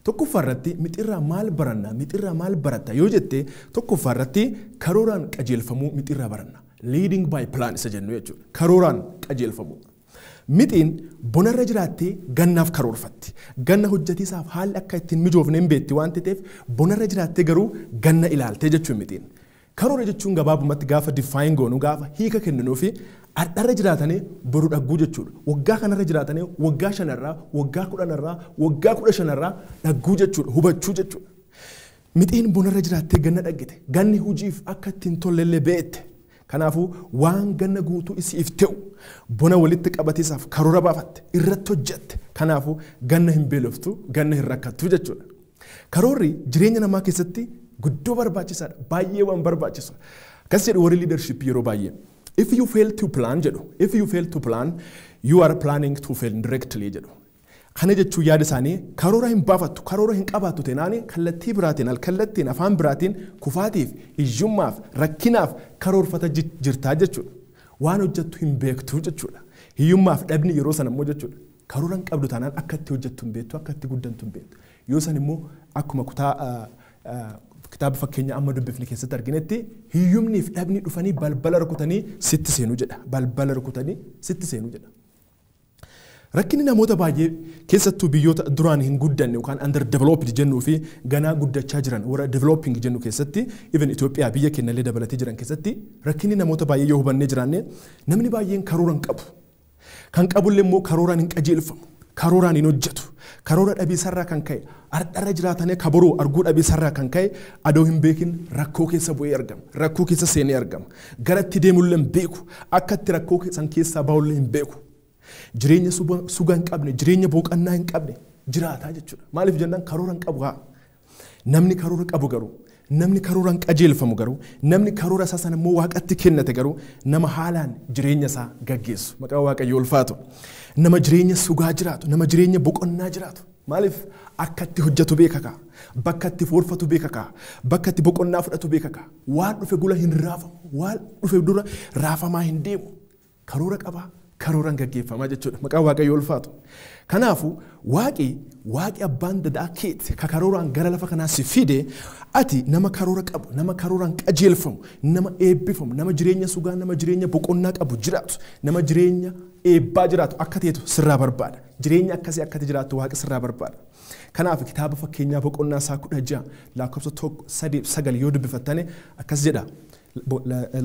Tokkoffaa irratti mixirraa maal baranna, mixirraa maal baratta yoo jette, tokkoffaa irratti karooraan qajeelfamuu mixirraa baranna. Leading by plan isa jennu jechuudha. Karooraan qajeelfamuu. Mixiin bonarra jiraattee gannaaf karoorfatti. Ganna hojjetiisaaf haalli akka ittiin mijoofne hin beekti waan ta'eef, bonarra jiraattee garuu ganna ilaaltee jechuun mixiin. Karoora jechuun gabaabumatti gaafa define goonu, gaafa hiika kenninuu fi har'arra jiraatanii boru dhagguu jechuudha. Waggaa kanarra jiraatanii waggaa 5rraa, waggaa 10rraa, waggaa 15rraa dhagguu jechuudha, hubachuu jechuudha. Mixiin bonarra jiraattee ganna dhaggite. Ganni hojiif akka ittiin tollellee beekte. Kanaafuu waan ganna guutuu isiif ta'u bona walitti qabatiisaaf karoora baafatte, irratti hojjette. Kanaafuu ganna hin beeloftu, ganna hin rakkattu jechuudha. Karoorri jireenya namaa keessatti guddoo barbaachisaadha. Baay'ee waan barbaachisu. Akkas jedhu warri leadership yeroo baay'ee. "If you fail to plan," jedhu. "If you fail to plan, you are planning to fail directly," jedhu. Kana jechuun yaada isaanii karoora hin baafattu, karoora hin qabaattu taanaani kallattii biraatiin, alkallattiin, afaan biraatiin kufaatiif, hiyyummaaf, rakkinaaf karoorfata jirtaa jechuudha. Waan hojjettu hin beektu jechuudha. Hiyyummaaf dhabni yeroo sana immoo jechuudha. Karoora hin qabdu taanaan akka itti hojjettu hin beektu, akka itti guddantu hin beektu. Yoo san immoo akkuma kutaa kitaaba fakkeenya amma dubbifne keessatti arginetti, hiyyumniif dhabni dhufanii balbala rukutanii sitti seenuu jedha. Balbala rukutanii sitti seenuu jedha. Rakkinni namoota baay'ee, keessattuu biyyoota duraan hin guddanne yookaan under developed jennuu fi ganaa guddachaa jiran, warra developing jennu keessatti, even Itoophiyaa biyya keenyallee dabalatee jiran keessatti, rakkinni namoota baay'ee yoo hubannee jiraanne, namni baay'een karoora hin qabu. Kan qabullee immoo karooraan hin qajeelfamu. Karooraan hin hojjetu. Karoora dhabiisarraa kan ka'e, har'arra jiraatanii kaboruu arguu dhabiisarraa kan ka'e, adoo hin beekin rakkoo keessa bu'ee argama. Rakkoo keessa seenee argama. Garatti deemullee hin beeku. Akka itti rakkoo san keessaa bahullee hin beeku. Jireenya suga hin qabne, jireenya boqonnaa hin qabne jiraataa jechuudha. Maaliif jennaan karoora hin qabu haa. Namni karoora qabu garuu, namni karooraan qajeelfamu garuu, namni karoora isaa sana immoo Waaqatti kennate garuu, nama haalaan jireenya isaa gaggeessu. Maqaan Waaqayyoo ulfaatu. Nama jireenya sugaa jiraatu, nama jireenya boqonnaa jiraatu. Maaliif? Akka itti hojjetu beeka kaa. Bakka itti foorfatu beeka kaa. Bakka itti boqonnaa fudhatu beeka kaa. Waan dhufe gula hin raafamu. Waan dhufe dura raafamaa hin deemu. Karoora qabaa. Karooraan gaggeeffamaa jechuudha. Maqaan Waaqayyoo ulfaatu. Kanaafuu Waaqi abbaan dadaa keeti ka karooraan gara lafa kanaa si fide, ati nama karoora qabu, nama karooraan qajeelfamu, nama eebbifamu, nama jireenya sugaa, nama jireenya boqonnaa qabu jiraatu, nama jireenya eebbaa jiraatu akka ta'etu sirraa barbaada. Jireenya akkasii akkati jiraattu Waaqi sirraa barbaada. Kanaaf kitaaba fakkeenyaa boqonnaa isaa 16 lakkoofsa 1, 3, 9 yoo dubbifattane akkas jedha.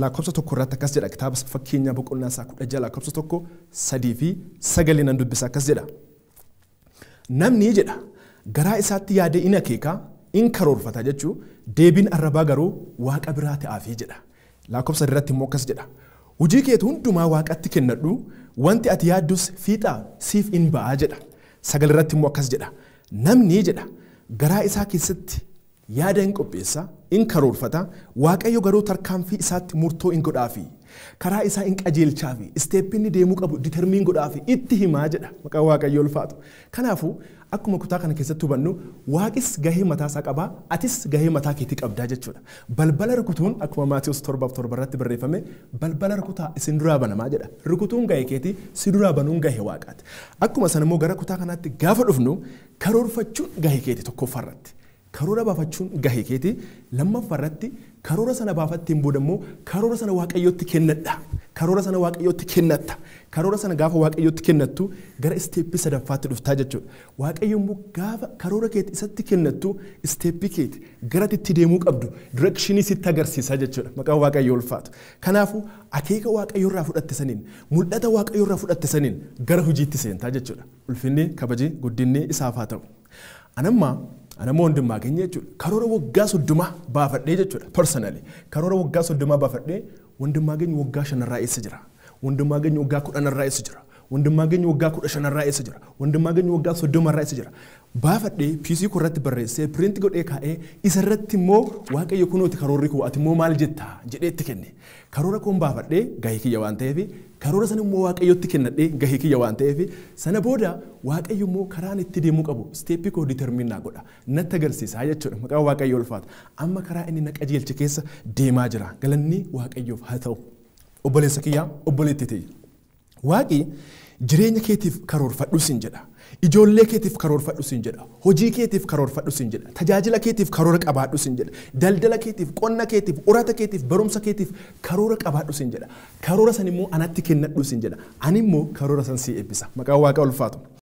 Lakkoofsa 1 irratti akkas jedha: kitaaba fakkeenyaa boqonnaa isaa 16 lakkoofsa 1, 3 fi 9 nan dubbisa, akkas jedha. "Namni," jedha, "garaa isaatti yaadee in akeeka, in karoorfata jechuu, deebiin arrabaa garuu Waaqa biraa ta'aafii," jedha. Lakkoofsa irratti immoo akkas jedha. "Hojii keetu hundumaa Waaqatti kennadhu, wanti ati yaaddus fiixaa siif in ba'aa," jedha. 9 irratti immoo akkas jedha. "Namni," jedha, "garaa isaa keessatti yaada hin qopheessa, in karoorfata, Waaqayyo garuu tarkaanfii isaatti murtoo in godhaafi. Karaa isaa in qajeelchaafi, step inni deemuu qabu determine godhaafi, itti himaa," jedha. Maqaan Waaqayyo ulfaatu. Kanaafuu akkuma kutaa kana keessatti hubannu, Waaqis gahee mataa isaa qabaa, atis gahee mataa keetii qabdaa jechuudha. Balbala rukutuun akkuma Maatiyus 7:7 irratti barreeffame, "Balbala rukutaa, isin duraa banamaa," jedha. Rukutuun gahee keetii, si duraa banuun gahee Waaqaati. Akkuma sana immoo gara kutaa kanaatti gaafa dhufnu, karoorfachuun gahee keetii tokkoffaa irratti. Karoora baafachuun gahee keetii. Lammaffaa irratti, karoora sana baafatteen booda immoo karoora sana Waaqayyootti kennadha. Karoora sana Waaqayyootti kennatta. Karoora sana gaafa Waaqayyootti kennattu gara step sadaffaatti dhuftaa jechuudha. Waaqayyo immoo gaafa karoora keetti isatti kennattu, step keeti gara itti deemuu qabdu, direction sitti agarsiisa jechuudha. Maqaan Waaqayyoo ulfaatu. Kanaafuu akeeka Waaqayyo irraa fudhatte saniin, mul'ata Waaqayyo irraa fudhatte saniin gara hojiitti seentaa jechuudha. Ulfinni, kabaji, guddinni isaaf haa ta'u. Anammoo Wandimmaageny jechuudha. Karoora waggaa 30 baafadhee jechuudha. Personally. Karoora waggaa 30 baafadhee, Wandimmaageny waggaa 5rraa eessa jira? Wandimmaageny waggaa 10rraa eessa jira? Wandimmaageny waggaa 15rraa eessa jira? Wandimmaageny waggaa 30rraa eessa jira? Baafadhee PC koo irratti barreessee, print godhee kaa'ee, isarratti immoo, "Waaqayyo, kunooti karoorri koo, ati immoo maal jettaa?" jedhee itti kenne. Karoora koon baafadhee gahee kiyya waan ta'eef, karoora sana immoo Waaqayyotti kennadhee gahee kiyya waan ta'eef, sana booda Waaqayyo immoo karaan itti deemuu qabu, step koo determine naa godha. Natti agarsiisaa jechuudha. Maqaan Waaqayyo ulfaata. Amma karaa inni na qajeelche keessa deemaa jira. Galanni Waaqayyoof haa ta'u. Obboleessa kiyyaa, obboleettii tiyya. Waaqi jireenya keetiif karoorfadhu sin jedha. Ijoollee keetiif karoorfadhu siin jedha. Hojii keetiif karoorfadhu siin jedha. Tajaajila keetiif karoora qabaadhu siin jedha. Daldala keetiif, qonna keetiif, horata keetiif, barumsa keetiif karoora qabaadhu siin jedha. Karoora san immoo anatti kennadhu siin jedha. Ani immoo karoora san sii eebbisa. Maqaan Waaqa ulfaatu.